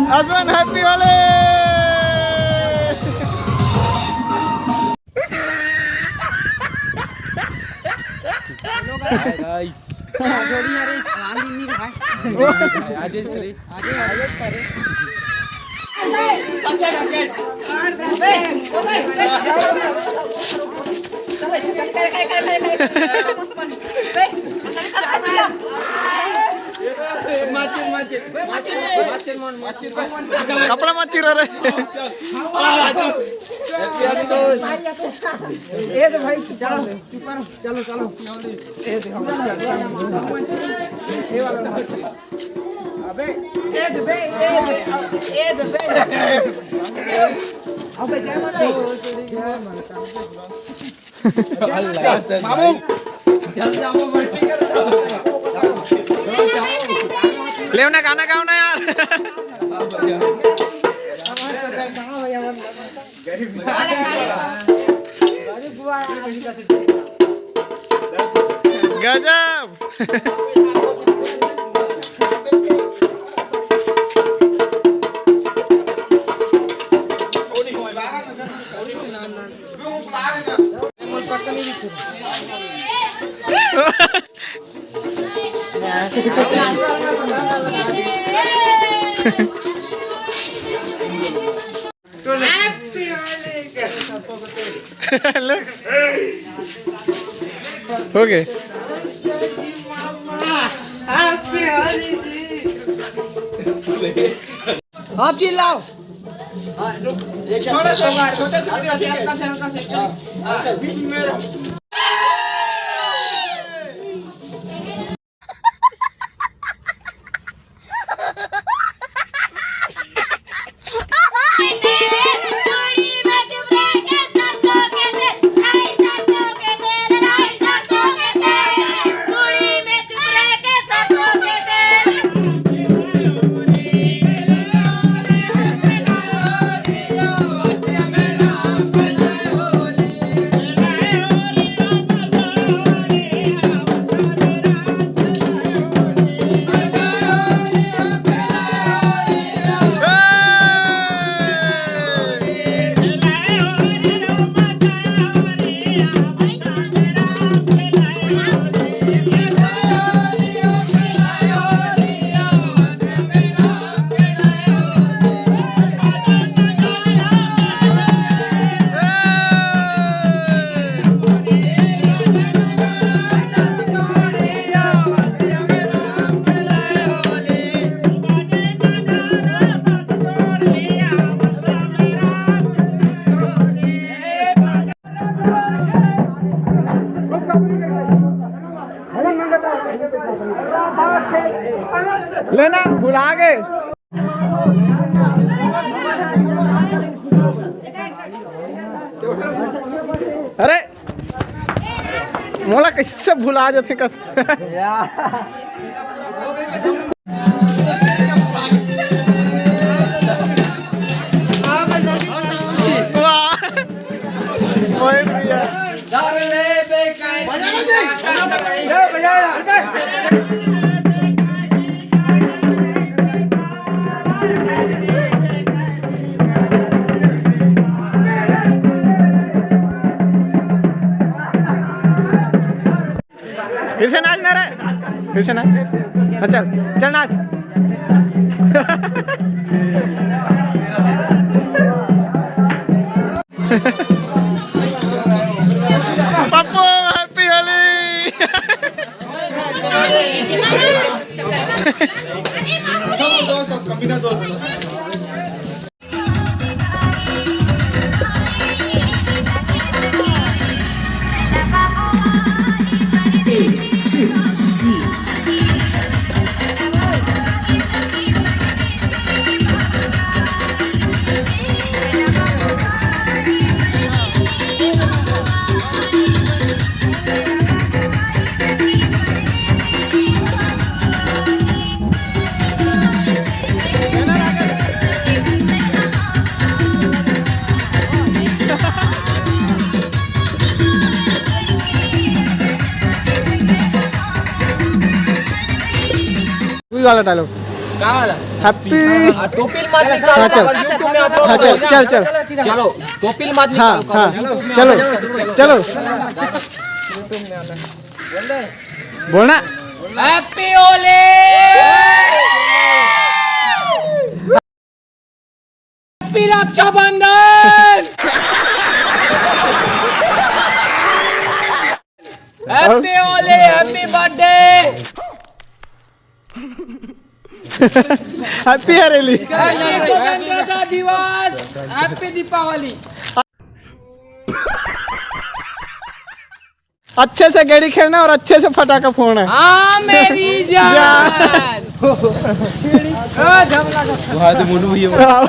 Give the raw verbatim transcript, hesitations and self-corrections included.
आसमान, happy Holi. Hello गाइस। जोड़ी यार, आनंद नहीं रहा है। आजे करे। आजे करे। कपड़ा मत चिरा रे। ए तो भाई, चलो, चुप करो, चलो, चलो। ए देखो, ये वाला। अबे, ए दे बे, ए दे, ए दे बे। अबे, जय माता दी। मामू, जल्दी आओ, बैठ के। लेव ना, गाना गाओ ना यार। गजब। ले। हो गए। आप चिल्लाओ। छोटा सा, छोटा सा, हल्का से, हल्का से। लेना भुला गए। अरे, मोला कैसे भुला जाथे कस। वाह। मोहित भैया। फिर से नाच ना रे, फिर से नाच। हाँ, चल, चल नाच। पप्पू, हैप्पी होली। कोई वाला डायलॉग। का वाला? Happy। आ, टोपी ल मत निकाल, हाँ, चल। काबर YouTube में upload हाँ, चल, करो ना। चल, चल। चलो, टोपी ल मत हाँ, निकाल, हाँ, काबर YouTube में चलो, upload करो। चलो। बोलना। Happy Holi. Happy Rakshabandhan. Happy Holi, happy birthday। Happy Hareli. Happy स्वतंत्रता दिवस, happy दीपावली। अच्छे से गेड़ी खेलना और अच्छे से फटाका फोड़ना। हाँ, मेरी जान। जान। वहाँ तो मोनू भैया। हाँ।